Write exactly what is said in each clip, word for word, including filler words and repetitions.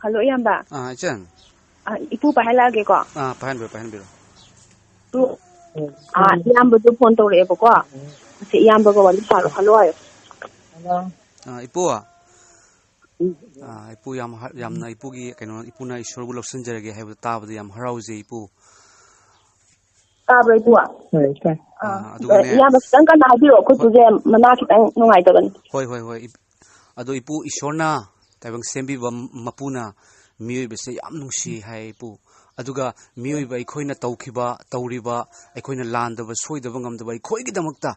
Hello, ꯏꯌꯥꯝꯕ꯫ ꯑꯥ, ꯏꯆꯟ꯫ ꯑ, ꯏꯄꯨ ꯄꯥꯏꯍꯜꯂꯛꯑꯒꯦꯀꯣ꯫ ꯑꯥ, ꯄꯥꯏꯍꯟꯕꯤꯔꯣ, ꯄꯥꯏꯍꯟꯕꯤꯔꯣ꯫ ꯇꯨ, ꯑ, ꯏꯌꯥꯝꯕꯗꯨ ꯐꯣꯟ ꯇꯧꯔꯛꯑꯦꯕꯀꯣ꯫ ꯑꯁꯤ ꯏꯌꯥꯝꯕꯒ ꯋꯥꯔꯤ ꯁꯥꯔꯣ, ꯍꯜꯂꯣ ꯍꯥꯏꯌꯣ꯫ ꯑꯥ, ꯏꯄꯨ꯫ ꯑꯥ, ꯏꯄꯨ, ꯌꯥꯝ ꯍ-, ꯌꯥꯝꯅ ꯏꯄꯨꯒꯤ ꯀꯩꯅꯣ, ꯏꯄꯨꯅ ꯏꯁꯣꯔꯕꯨ ꯂꯧꯁꯤꯟꯖꯔꯒꯦ ꯍꯥꯏꯕꯗꯨ ꯇꯥꯕꯗ ꯌꯥꯝ ꯍꯔꯥꯎꯖꯩ, ꯏꯄꯨ꯫ ꯇꯥꯕ꯭ꯔꯣ, ꯏꯄꯨ? ꯑꯥ, ꯑꯗꯨꯒꯅꯦ꯫ ꯏꯌꯥꯝꯕ, ꯈꯤꯇꯪ ꯀꯟꯅ ꯍꯥꯏꯕꯤꯔꯛꯑꯣ, ꯑꯩꯈꯣꯏ ꯄꯨꯁꯦ ꯃꯅꯥ ꯈꯤꯇꯪ ꯅꯨꯡꯉꯥꯏꯇꯕꯅꯤ꯫ ꯍꯣꯏ, ꯍꯣꯏ, ꯍꯣꯏ꯫ ꯏꯞ-, ꯑꯗꯣ ꯏꯄꯨ, ꯏꯁꯣꯔꯅ ꯇꯥꯏꯕꯪ ꯁꯦꯝꯕꯤꯕ ꯃꯄꯨꯅ ꯃꯤꯑꯣꯏꯕꯁꯦ ꯌꯥꯝ ꯅꯨꯡꯁꯤ ꯍꯥꯏ, ꯏꯄꯨ꯫ ꯑꯗꯨꯒ ꯃꯤꯑꯣꯏꯕ ꯑꯩꯈꯣꯏꯅ ꯇꯧꯈꯤꯕ, ꯇꯧꯔꯤꯕ, ꯑꯩꯈꯣꯏꯅ ꯂꯥꯟꯗꯕ, ꯁꯣꯏꯗꯕ, ꯉꯝꯗꯕ ꯑꯩꯈꯣꯏꯒꯤꯗꯃꯛꯇ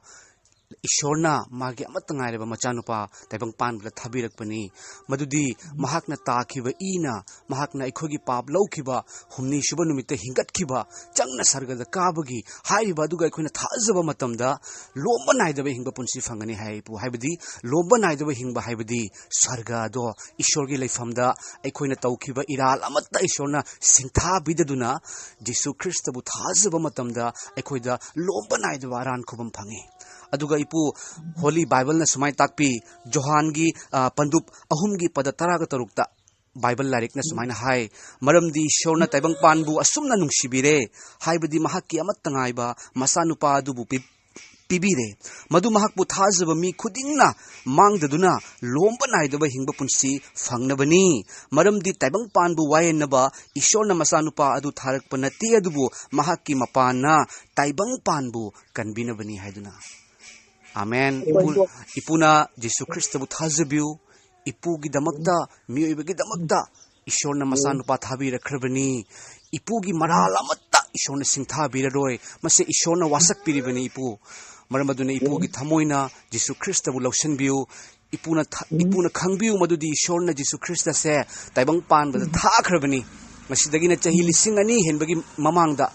ꯏꯁꯣꯔꯅ ꯃꯥꯒꯤ ꯑꯃꯠꯇ ꯉꯥꯏꯔꯕ ꯃꯆꯥꯅꯨꯄꯥ ꯇꯥꯏꯕꯪ ꯄꯥꯟꯕꯗ ꯊꯥꯕꯤꯔꯛꯄꯅꯤ꯫ ꯃꯗꯨꯗꯤ ꯃꯍꯥꯛꯅ ꯇꯥꯈꯤꯕ ꯏꯅ, ꯃꯍꯥꯛꯅ ꯑꯩꯈꯣꯏꯒꯤ ꯄꯥꯞ ꯂꯧꯈꯤꯕ, ꯍꯨꯝꯅꯤ ꯁꯨꯕ ꯅꯨꯃꯤꯠꯇ ꯍꯤꯡꯒꯠꯈꯤꯕ, ꯆꯪꯅ ꯁꯔꯒꯗ ꯀꯥꯕꯒꯤ ꯍꯥꯏꯔꯤꯕ ꯑꯗꯨꯒ ꯑꯩꯈꯣꯏꯅ ꯊꯥꯖꯕ ꯃꯇꯝꯗ ꯂꯣꯝꯕ ꯅꯥꯏꯗꯕ ꯍꯤꯡꯕ ꯄꯨꯟꯁꯤ ꯐꯪꯒꯅꯤ ꯍꯥꯏ, ꯏꯄꯨ꯫ ꯍꯥꯏꯕꯗꯤ ꯂꯣꯝꯕ ꯅꯥꯏꯗꯕ ꯍꯤꯡꯕ ꯍꯥꯏꯕꯗꯤ ꯁꯔꯒ ꯑꯗꯣ, ꯏꯁꯣꯔꯒꯤ ꯂꯩꯐꯝꯗ ꯑꯩꯈꯣꯏꯅ ꯇꯧꯈꯤꯕ ꯏꯔꯥꯜ ꯑꯃꯠꯇ ꯏꯁꯣꯔꯅ ꯁꯤꯡꯊꯥꯕꯤꯗꯗꯨꯅ ꯖꯤꯁꯨ ꯈ꯭ꯔꯤꯁꯇꯕꯨ ꯊꯥꯖꯕ ꯃꯇꯝꯗ ꯑꯩꯈꯣꯏꯗ ꯂꯣꯝꯕ ꯅꯥꯏꯗꯕ ꯑꯔꯥꯟ ꯈꯨꯕꯝ ꯐꯪꯉꯤ꯫ ꯑꯗꯨꯒ ꯏꯄꯨ, ꯍꯣꯂꯤ ꯕꯥꯏꯕꯜꯅ ꯁꯨꯃꯥꯏꯅ ꯇꯥꯛꯄꯤ, ꯖꯣꯍꯥꯟꯒꯤ, ꯑ, ꯄꯟꯗꯨꯞ ꯑꯍꯨꯝꯒꯤ ꯄꯗ ꯇꯔꯥꯒ ꯇꯔꯨꯛꯇ ꯕꯥꯏꯕꯜ ꯂꯥꯏꯔꯤꯛꯅ ꯁꯨꯃꯥꯏꯅ ꯍꯥꯏ, "ꯃꯔꯝꯗꯤ ꯏꯁꯣꯔꯅ ꯇꯥꯏꯕꯪ ꯄꯥꯟꯕꯨ ꯑꯁꯨꯝꯅ ꯅꯨꯡꯁꯤꯕꯤꯔꯦ, ꯍꯥꯏꯕꯗꯤ ꯃꯍꯥꯛꯀꯤ ꯑꯃꯠꯇ ꯉꯥꯏꯕ ꯃꯆꯥꯅꯨꯄꯥ ꯑꯗꯨꯕꯨ ꯄꯤ-, ꯄꯤꯕꯤꯔꯦ, ꯃꯗꯨ ꯃꯍꯥꯛꯄꯨ ꯊꯥꯖꯕ ꯃꯤ ꯈꯨꯗꯤꯡꯅ ꯃꯥꯡꯗꯗꯨꯅ ꯂꯣꯝꯕ ꯅꯥꯏꯗꯕ ꯍꯤꯡꯕ ꯄꯨꯟꯁꯤ ꯐꯪꯅꯕꯅꯤ꯫ ꯃꯔꯝꯗꯤ ꯇꯥꯏꯕꯪ ꯄꯥꯟꯕꯨ ꯋꯥꯌꯦꯟꯅꯕ ꯏꯁꯣꯔꯅ ꯃꯆꯥꯅꯨꯄꯥ ꯑꯗꯨ ꯊꯥꯔꯛꯄ ꯅꯠꯇꯦ, ꯑꯗꯨꯕꯨ ꯃꯍꯥꯛꯀꯤ ꯃꯄꯥꯟꯅ ꯇꯥꯏꯕꯪ ꯄꯥꯟꯕꯨ ꯀꯟꯕꯤꯅꯕꯅꯤ" ꯍꯥꯏꯗꯨꯅ꯫ ꯑꯃꯦꯟ꯫ ꯏꯄꯨ-, ꯏꯄꯨꯅ ꯖꯤꯁꯨ ꯈ꯭ꯔꯤꯁꯇꯕꯨ ꯊꯥꯖꯕꯤꯌꯨ꯫ ꯏꯄꯨꯒꯤꯗꯃꯛꯇ, ꯃꯤꯑꯣꯏꯕꯒꯤꯗꯃꯛꯇ ꯏꯁꯣꯔꯅ ꯃꯆꯥꯅꯨꯄꯥ ꯊꯥꯕꯤꯔꯛꯈ꯭ꯔꯕꯅꯤ꯫ ꯏꯄꯨꯒꯤ ꯃꯔꯥꯜ ꯑꯃꯠꯇ ꯏꯁꯣꯔꯅ ꯁꯤꯡꯊꯥꯕꯤꯔꯔꯣꯏ꯫ ꯃꯁꯤ ꯏꯁꯣꯔꯅ ꯋꯥꯁꯛꯄꯤꯔꯤꯕꯅꯤ, ꯏꯄꯨ꯫ ꯃꯔꯝ ꯑꯗꯨꯅ ꯏꯄꯨꯒꯤ ꯊꯃꯣꯏꯅ ꯖꯤꯁꯨ ꯈ꯭ꯔꯤꯁꯇꯕꯨ ꯂꯧꯁꯤꯟꯕꯤꯌꯨ꯫ ꯏꯄꯨꯅ ꯊ-, ꯏꯄꯨꯅ ꯈꯪꯕꯤꯌꯨ ꯃꯗꯨꯗꯤ ꯏꯁꯣꯔꯅ ꯖꯤꯁꯨ ꯈ꯭ꯔꯤꯁꯇꯁꯦ ꯇꯥꯏꯕꯪ ꯄꯥꯟꯕꯗ ꯊꯥꯈ꯭ꯔꯕꯅꯤ꯫ ꯃꯁꯤꯗꯒꯤꯅ ꯆꯍꯤ ꯂꯤꯁꯤꯡ ꯑꯅꯤ ꯍꯦꯟꯕꯒꯤ ꯃꯃꯥꯡꯗ꯫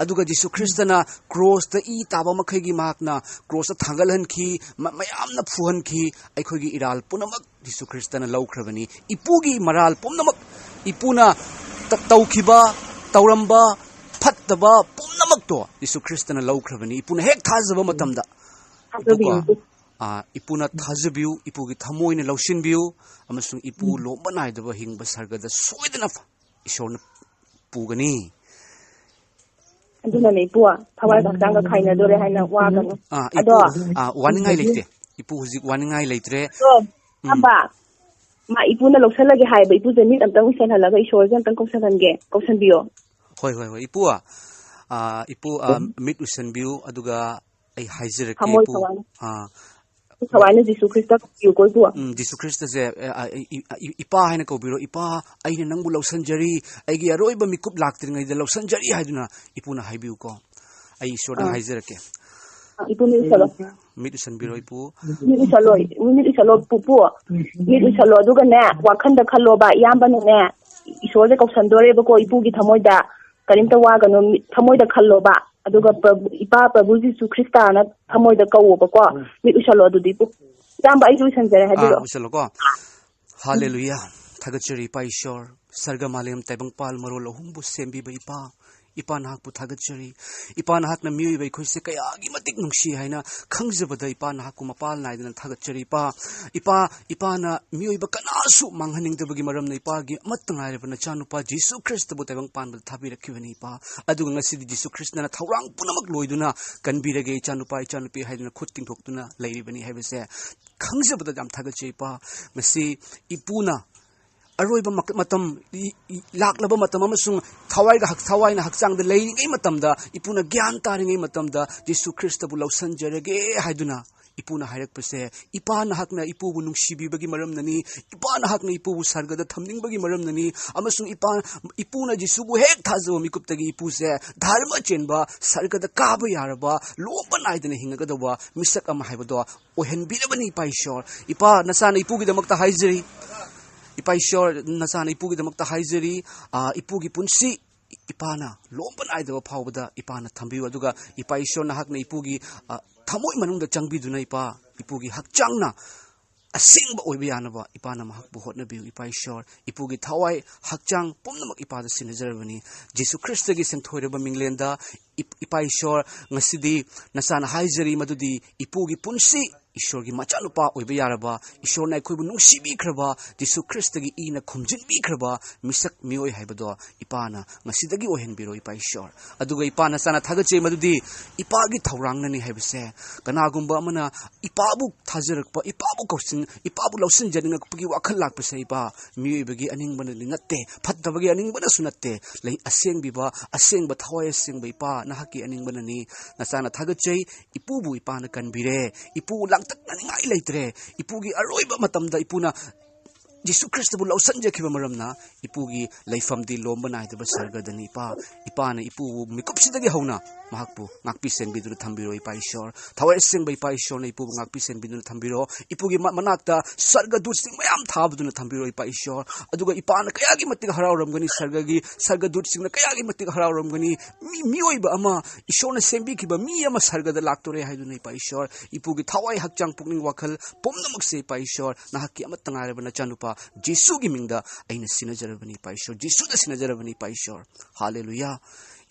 ꯑꯗꯨꯒ ꯖꯤꯁꯨ ꯈ꯭ꯔꯤꯁꯇꯅ ꯀ꯭ꯔꯣꯁꯇ ꯏ ꯇꯥꯕ ꯃꯈꯩꯒꯤ ꯃꯍꯥꯛꯅ ꯀ꯭ꯔꯣꯁꯇ ꯊꯥꯡꯒꯠꯍꯟꯈꯤ, ꯃ-, ꯃꯌꯥꯝꯅ ꯐꯨꯍꯟꯈꯤ꯫ ꯑꯩꯈꯣꯏꯒꯤ ꯏꯔꯥꯜ ꯄꯨꯝꯅꯃꯛ ꯖꯤꯁꯨ ꯈ꯭ꯔꯤꯁꯇꯅ ꯂꯧꯈ꯭ꯔꯕꯅꯤ꯫ ꯏꯄꯨꯒꯤ ꯃꯔꯥꯜ ꯄꯨꯝꯅꯃꯛ, ꯏꯄꯨꯅ ꯇ-, ꯇꯧꯈꯤꯕ, ꯇꯧꯔꯝꯕ ꯐꯠꯇꯕ ꯄꯨꯝꯅꯃꯛꯇꯣ ꯖꯤꯁꯨ ꯈ꯭ꯔꯤꯁꯇꯅ ꯂꯧꯈ꯭ꯔꯕꯅꯤ, ꯏꯄꯨꯅ ꯍꯦꯛ ꯊꯥꯖꯕ ꯃꯇꯝꯗ꯫ ꯏꯄꯨꯀꯣ, ꯑ, ꯏꯄꯨꯅ ꯊꯥꯖꯕꯤꯌꯨ, ꯏꯄꯨꯒꯤ ꯊꯃꯣꯏꯅ ꯂꯧꯁꯤꯟꯕꯤꯌꯨ, ꯑꯃꯁꯨꯡ ꯏꯄꯨ ꯎꯝ꯫ ꯂꯣꯝꯕ ꯅꯥꯏꯗꯕ ꯍꯤꯡꯕ ꯁꯔꯒꯗ ꯁꯣꯏꯗꯅ ꯏꯁꯣꯔꯅ ꯄꯨꯒꯅꯤ꯫ ꯑꯗꯨꯅꯅꯦ ꯏꯄꯨ, ꯊꯋꯥꯏ ꯍꯛꯆꯥꯡꯒ ꯈꯥꯏꯅꯗꯣꯔꯦ ꯍꯥꯏꯅ ꯋꯥꯒꯅꯨ꯫ ꯑ, ꯏꯄꯨ, ꯑꯗꯣ ꯑ, ꯋꯥꯅꯤꯡꯉꯥꯏ ꯂꯩꯇꯦ꯫ ꯏꯄꯨ ꯍꯧꯖꯤꯛ ꯋꯥꯅꯤꯡꯉꯥꯏ ꯂꯩꯇ꯭ꯔꯦ꯫ ꯑꯗꯣ, ꯎꯝ꯫ ꯏꯌꯥꯝꯕ, ꯃꯥ ꯏꯄꯨꯅ ꯂꯧꯁꯜꯂꯒꯦ ꯍꯥꯏꯕ ꯏꯄꯨꯁꯦ ꯃꯤꯠ ꯑꯝꯇꯪ ꯎꯏꯁꯜꯍꯜꯂꯒ ꯏꯁꯣꯔꯁꯦ ꯑꯝꯇꯪ ꯀꯧꯁꯜꯍꯟꯒꯦ, ꯀꯧꯁꯟꯕꯤꯌꯣ꯫ ꯍꯣꯏ, ꯍꯣꯏ, ꯍꯣꯏ, ꯏꯄꯨ, ꯑ, ꯏꯄꯨ, ꯑ, ꯎꯝ꯫ ꯃꯤꯠ ꯎꯏꯁꯟꯕꯤꯌꯨ, ꯑꯗꯨꯒ ꯑꯩ ꯍꯥꯏꯖꯔꯛꯀꯦ, ꯊꯃꯣꯏ ꯏꯄꯨ꯫ ꯊꯋꯥꯏ꯫ ꯑ, ꯊꯋꯥꯏꯅ ꯖꯤꯁꯨ ꯈ꯭ꯔꯤꯁꯇ ꯀꯧꯕꯤꯌꯨꯀꯣ, ꯏꯄꯨ꯫ ꯎꯝ, ꯖꯤꯁꯨ ꯈ꯭ꯔꯤꯁꯇꯁꯦ, ꯑ, ꯑ, ꯏ-, ꯏ-, ꯏ-, ꯏꯄꯥ ꯍꯥꯏꯅ ꯀꯧꯕꯤꯔꯣ꯫ "ꯏꯄꯥ, ꯑꯩꯅ ꯅꯪꯕꯨ ꯂꯧꯁꯟꯖꯔꯤ, ꯑꯩꯒꯤ ꯑꯔꯣꯏꯕ ꯃꯤꯀꯨꯞ ꯂꯥꯛꯇ꯭ꯔꯤꯉꯩꯗ ꯂꯧꯁꯟꯖꯔꯤ" ꯍꯥꯏꯗꯨꯅ ꯏꯄꯨꯅ ꯍꯥꯏꯕꯤꯌꯨꯀꯣ꯫ ꯑꯩ ꯏꯁꯣꯔꯗ ꯑꯥ꯫ ꯍꯥꯏꯖꯔꯛꯀꯦ꯫ ꯏꯄꯨ ꯃꯤꯠ ꯎꯏꯁꯜꯂꯣ꯫ ꯃꯤꯠ ꯎꯏꯁꯟꯕꯤꯔꯣ, ꯏꯄꯨ꯫ ꯃꯤꯠ ꯎꯏꯁꯜꯂꯣ, ꯃꯤꯠ ꯎꯏꯁꯜꯂꯣ, ꯄꯨꯄꯨ꯫ ꯃꯤꯠ ꯎꯏꯁꯜꯂꯣ, ꯑꯗꯨꯒꯅꯦ, ꯋꯥꯈꯟꯗ ꯈꯜꯂꯣꯕ, ꯏꯌꯥꯝꯕꯅꯅꯦ, ꯏꯁꯣꯔꯁꯦ ꯀꯧꯁꯟꯗꯣꯔꯦꯕꯀꯣ, ꯏꯄꯨꯒꯤ ꯊꯃꯣꯏꯗ꯫ ꯀꯔꯤꯝꯇ ꯋꯥꯒꯅꯨ, ꯃꯤꯠ-, ꯊꯃꯣꯏꯗ ꯈꯜꯂꯣꯕ꯫ ꯑꯗꯨꯒ ꯄ꯭ꯔꯚꯨ, ꯏꯄꯥ ꯄ꯭ꯔꯚꯨ ꯖꯤꯁꯨ ꯈ꯭ꯔꯤꯁꯇꯥꯅ ꯊꯃꯣꯏꯗ ꯀꯧꯋꯣꯕꯀꯣ꯫ ꯎꯝ꯫ ꯃꯤꯠ ꯎꯏꯁꯜꯂꯣ ꯑꯗꯨꯗꯤ, ꯏꯄꯨ꯫ ꯏꯌꯥꯝꯕ, ꯑꯩꯁꯨ ꯎꯏꯁꯟꯖꯔꯦ, ꯑꯥ, ꯍꯥꯏꯕꯤꯔꯛꯑꯣ꯫ ꯎꯏꯁꯜꯂꯣꯀꯣ꯫ ꯎꯝ꯫ ꯍꯥꯂꯦꯂꯨꯌꯥ꯫ ꯊꯥꯒꯠꯆꯔꯤ, ꯏꯄꯥ ꯏꯁꯣꯔ꯫ ꯁꯔꯒ ꯃꯥꯂꯦꯝ ꯇꯥꯏꯕꯪꯄꯥꯜ ꯃꯔꯣꯜ ꯑꯍꯨꯝꯕꯨ ꯁꯦꯝꯕꯤꯕ ꯏꯄꯥ, ꯏꯄꯥ ꯅꯍꯥꯛꯄꯨ ꯊꯥꯒꯠꯆꯔꯤ꯫ ꯏꯄꯥ ꯅꯍꯥꯛꯅ ꯃꯤꯑꯣꯏꯕ ꯑꯩꯈꯣꯏꯁꯦ ꯀꯌꯥꯒꯤ ꯃꯇꯤꯛ ꯅꯨꯡꯁꯤ ꯍꯥꯏꯅ ꯈꯪꯖꯕꯗ ꯏꯄꯥ ꯅꯍꯥꯛꯄꯨ ꯃꯄꯥꯜ ꯅꯥꯏꯗꯅ ꯊꯥꯒꯠꯆꯔꯤ ꯏꯄꯥ꯫ ꯏꯄꯥ, ꯏꯄꯥꯅ ꯃꯤꯑꯣꯏꯕ ꯀꯅꯥꯁꯨ ꯃꯥꯡꯍꯟꯅꯤꯡꯗꯕꯒꯤ ꯃꯔꯝꯅ ꯏꯄꯥꯒꯤ ꯑꯃꯠꯇ ꯉꯥꯏꯔꯕ ꯅꯆꯥꯅꯨꯄꯥ ꯖꯤꯁꯨ ꯈ꯭ꯔꯤꯁꯇꯕꯨ ꯇꯥꯏꯕꯪ ꯄꯥꯟꯕꯗ ꯊꯥꯕꯤꯔꯛꯈꯤꯕꯅꯤ ꯏꯄꯥ꯫ ꯑꯗꯨꯒ ꯉꯁꯤꯗꯤ ꯖꯤꯁꯨ ꯈ꯭ꯔꯤꯁꯇꯅ ꯊꯧꯔꯥꯡ ꯄꯨꯝꯅꯃꯛ ꯂꯣꯏꯗꯨꯅ ꯀꯟꯕꯤꯔꯒꯦ ꯏꯆꯥꯅꯨꯄꯥ, ꯏꯆꯥꯅꯨꯄꯤ ꯍꯥꯏꯗꯨꯅ ꯈꯨꯠ ꯇꯤꯡꯊꯣꯛꯇꯨꯅ ꯂꯩꯔꯤꯕꯅꯤ ꯍꯥꯏꯕꯁꯦ ꯈꯪꯖꯕꯗ ꯌꯥꯝ ꯊꯥꯒꯠꯆꯩ ꯏꯄꯥ꯫ ꯉꯁꯤ ꯏꯄꯨꯅ ꯑꯔꯣꯏꯕ ꯃꯛ-, ꯃꯇꯝ, ꯏ-, ꯏ-, ꯂꯥꯛꯂꯕ ꯃꯇꯝ ꯑꯃꯁꯨꯡ ꯊꯋꯥꯏꯒ ꯍꯛ-, ꯊꯋꯥꯏꯅ ꯍꯛꯆꯥꯡꯗ ꯂꯩꯔꯤꯉꯩ ꯃꯇꯝꯗ, ꯏꯄꯨꯅ ꯒ꯭ꯌꯥꯟ ꯇꯥꯔꯤꯉꯩ ꯃꯇꯝꯗ ꯖꯤꯁꯨ ꯈ꯭ꯔꯤꯁꯇꯕꯨ ꯂꯧꯁꯟꯖꯔꯒꯦ ꯍꯥꯏꯗꯨꯅ ꯏꯄꯨꯅ ꯍꯥꯏꯔꯛꯄꯁꯦ, ꯏꯄꯥ ꯅꯍꯥꯛꯅ ꯏꯄꯨꯕꯨ ꯅꯨꯡꯁꯤꯕꯤꯕꯒꯤ ꯃꯔꯝꯅꯅꯤ, ꯏꯄꯥ ꯅꯍꯥꯛꯅ ꯏꯄꯨꯕꯨ ꯁꯔꯒꯗ ꯊꯝꯅꯤꯡꯕꯒꯤ ꯃꯔꯝꯅꯅꯤ, ꯑꯃꯁꯨꯡ ꯏꯄꯥ, ꯏꯄꯨꯅ ꯖꯤꯁꯨꯕꯨ ꯍꯦꯛ ꯊꯥꯖꯕ ꯃꯤꯀꯨꯞꯇꯒꯤ ꯏꯄꯨꯁꯦ ꯙꯔꯃ ꯆꯦꯟꯕ, ꯁꯔꯒꯗ ꯀꯥꯕ ꯌꯥꯔꯕ, ꯂꯣꯝꯕ ꯅꯥꯏꯗꯅ ꯍꯤꯡꯒꯗꯧꯕ ꯃꯤꯁꯛ ꯑꯃ ꯍꯥꯏꯕꯗꯣ ꯑꯣꯏꯍꯟꯕꯤꯔꯕꯅꯤ, ꯏꯄꯥ ꯏꯁꯣꯔ꯫ ꯏꯄꯥ, ꯅꯆꯥꯅ ꯏꯄꯨꯒꯤꯗꯃꯛꯇ ꯍꯥꯏꯖꯔꯤ꯫ ꯏꯄꯥ ꯏꯁꯣꯔ, ꯅꯆꯥꯅ ꯏꯄꯨꯒꯤꯗꯃꯛꯇ ꯍꯥꯏꯖꯔꯤ꯫ ꯑ, ꯏꯄꯨꯒꯤ ꯄꯨꯟꯁꯤ ꯏꯄꯥꯅ ꯂꯣꯝꯕ ꯅꯥꯏꯗꯕ ꯐꯥꯎꯕꯗ ꯏꯄꯥꯅ ꯊꯝꯕꯤꯌꯨ꯫ ꯑꯗꯨꯒ ꯏꯄꯥ ꯏꯁꯣꯔ, ꯅꯍꯥꯛꯅ ꯏꯄꯨꯒꯤ, ꯑ, ꯊꯃꯣꯏ ꯃꯅꯨꯡꯗ ꯆꯪꯕꯤꯗꯨꯅ, ꯏꯄꯥ, ꯏꯄꯨꯒꯤ ꯍꯛꯆꯥꯡꯅ ꯑꯁꯦꯡꯕ ꯑꯣꯏꯕ ꯌꯥꯅꯕ ꯏꯄꯥꯅ ꯃꯍꯥꯛꯄꯨ ꯍꯣꯠꯅꯕꯤꯌꯨ꯫ ꯏꯄꯥ ꯏꯁꯣꯔ, ꯏꯄꯨꯒꯤ ꯊꯋꯥꯏ ꯍꯛꯆꯥꯡ ꯄꯨꯝꯅꯃꯛ ꯏꯄꯥꯗ ꯁꯤꯟꯅꯖꯔꯕꯅꯤ꯫ ꯖꯤꯁꯨ ꯈ꯭ꯔꯤꯁꯇꯒꯤ ꯁꯦꯡꯊꯣꯏꯔꯕ ꯃꯤꯡꯂꯦꯟꯗ ꯏꯞ-, ꯏꯄꯥ ꯏꯁꯣꯔ, ꯉꯁꯤꯗꯤ ꯅꯆꯥꯅ ꯍꯥꯏꯖꯔꯤ ꯃꯗꯨꯗꯤ ꯏꯄꯨꯒꯤ ꯄꯨꯟꯁꯤ ꯏꯁꯣꯔꯒꯤ ꯃꯆꯥꯅꯨꯄꯥ ꯑꯣꯏꯕ ꯌꯥꯔꯕ, ꯏꯁꯣꯔꯅ ꯑꯩꯈꯣꯏꯕꯨ ꯅꯨꯡꯁꯤꯕꯤꯈ꯭ꯔꯕ, ꯖꯤꯁꯨ ꯈ꯭ꯔꯤꯁꯇꯒꯤ ꯏꯅ ꯈꯨꯝꯖꯤꯟꯕꯤꯈ꯭ꯔꯕ ꯃꯤꯁꯛ ꯃꯤꯑꯣꯏ ꯍꯥꯏꯕꯗꯣ ꯏꯄꯥꯅ ꯉꯁꯤꯗꯒꯤ ꯑꯣꯏꯍꯟꯕꯤꯔꯣ, ꯏꯄꯥ ꯏꯁꯣꯔ꯫ ꯑꯗꯨꯒ ꯏꯄꯥ, ꯅꯆꯥꯅ ꯊꯥꯒꯠꯆꯩ, ꯃꯗꯨꯗꯤ ꯏꯄꯥꯒꯤ ꯊꯧꯔꯥꯡꯅꯅꯤ ꯍꯥꯏꯕꯁꯦ꯫ ꯀꯅꯥꯒꯨꯝꯕ ꯑꯃꯅ ꯏꯄꯥꯕꯨ ꯊꯥꯖꯔꯛꯄ, ꯏꯄꯥꯕꯨ ꯀꯧꯁꯤꯟ-, ꯏꯄꯥꯕꯨ ꯂꯧꯁꯤꯟꯖꯅꯤꯡꯉꯛꯄꯒꯤ ꯋꯥꯈꯜ ꯂꯥꯛꯄꯁꯦ, ꯏꯄꯥ, ꯃꯤꯑꯣꯏꯕꯒꯤ ꯑꯅꯤꯡꯕꯅꯗꯤ ꯅꯠꯇꯦ, ꯐꯠꯇꯕꯒꯤ ꯑꯅꯤꯡꯕꯅꯁꯨ ꯅꯠꯇꯦ꯫ ꯂꯩ ꯑꯁꯦꯡꯕꯤꯕ, ꯑꯁꯦꯡꯕ, ꯊꯋꯥꯏ ꯑꯁꯦꯡꯕ ꯏꯄꯥ, ꯅꯍꯥꯛꯀꯤ ꯑꯅꯤꯡꯕꯅꯅꯤ꯫ ꯅꯆꯥꯅ ꯊꯥꯒꯠꯆꯩ, ꯏꯄꯨꯕꯨ ꯏꯄꯥꯅ ꯀꯟꯕꯤꯔꯦ, ꯏꯄꯨ ꯂꯥꯡꯇꯛꯅꯅꯤꯡꯉꯥꯏ ꯂꯩꯇ꯭ꯔꯦ, ꯏꯄꯨꯒꯤ ꯑꯔꯣꯏꯕ ꯃꯇꯝꯗ ꯏꯄꯨꯅ ꯖꯤꯁꯨ ꯈ꯭ꯔꯤꯁꯇꯕꯨ ꯂꯧꯁꯟꯖꯈꯤꯕ ꯃꯔꯝꯅ ꯏꯄꯨꯒꯤ ꯂꯩꯐꯝꯗꯤ ꯂꯣꯝꯕ ꯅꯥꯏꯗꯕ ꯁꯔꯒꯗꯅꯤ꯫ ꯏꯄꯥ, ꯏꯄꯥꯅ ꯏꯄꯨꯕꯨ ꯃꯤꯀꯨꯞꯁꯤꯗꯒꯤ ꯍꯧꯅ ꯃꯍꯥꯛꯄꯨ ꯉꯥꯛꯄꯤ ꯁꯦꯟꯕꯤꯗꯨꯅ ꯊꯝꯕꯤꯔꯣ, ꯏꯄꯥ ꯏꯁꯣꯔ꯫ ꯊꯋꯥꯏ ꯑꯁꯦꯡꯕ ꯏꯄꯥ ꯏꯁꯣꯔꯅ ꯏꯄꯨꯕꯨ ꯉꯥꯛꯄꯤ ꯁꯦꯟꯕꯤꯗꯨꯅ ꯊꯝꯕꯤꯔꯣ꯫ ꯏꯄꯨꯒꯤ ꯃ-, ꯃꯅꯥꯛꯇ ꯁꯔꯒꯗꯨꯠꯁꯤꯡ ꯃꯌꯥꯝ ꯊꯥꯕꯗꯨꯅ ꯊꯝꯕꯤꯔꯣ, ꯏꯄꯥ ꯏꯁꯣꯔ꯫ ꯑꯗꯨꯒ ꯏꯄꯥꯅ ꯀꯌꯥꯒꯤ ꯃꯇꯤꯛ ꯍꯔꯥꯎꯔꯝꯒꯅꯤ, ꯁꯔꯒꯒꯤ ꯁꯔꯒꯗꯨꯠꯁꯤꯡꯅ ꯀꯌꯥꯒꯤ ꯃꯇꯤꯛ ꯍꯔꯥꯎꯔꯝꯒꯅꯤ꯫ ꯃꯤ, ꯃꯤꯑꯣꯏꯕ ꯑꯃ, ꯏꯁꯣꯔꯅ ꯁꯦꯝꯕꯤꯈꯤꯕ ꯃꯤ ꯑꯃ ꯁꯔꯒꯗ ꯂꯥꯛꯇꯣꯔꯦ ꯍꯥꯏꯗꯨꯅ, ꯏꯄꯥ ꯏꯁꯣꯔ꯫ ꯏꯄꯨꯒꯤ ꯊꯋꯥꯏ, ꯍꯛꯆꯥꯡ, ꯄꯨꯛꯅꯤꯡ, ꯋꯥꯈꯜ ꯄꯨꯝꯅꯃꯛꯁꯦ, ꯏꯄꯥ ꯏꯁꯣꯔ, ꯅꯍꯥꯛꯀꯤ ꯑꯃꯠꯇ ꯉꯥꯏꯔꯕ ꯅꯆꯥꯅꯨꯄꯥ ꯖꯤꯁꯨꯒꯤ ꯃꯤꯡꯗ ꯑꯩꯅ ꯁꯤꯟꯅꯖꯔꯕꯅꯤ, ꯏꯄꯥ ꯏꯁꯣꯔ꯫ ꯖꯤꯁꯨꯗ ꯁꯤꯟꯅꯖꯔꯕꯅꯤ, ꯏꯄꯥ ꯏꯁꯣꯔ꯫ ꯍꯥꯂꯦꯂꯨꯌꯥ꯫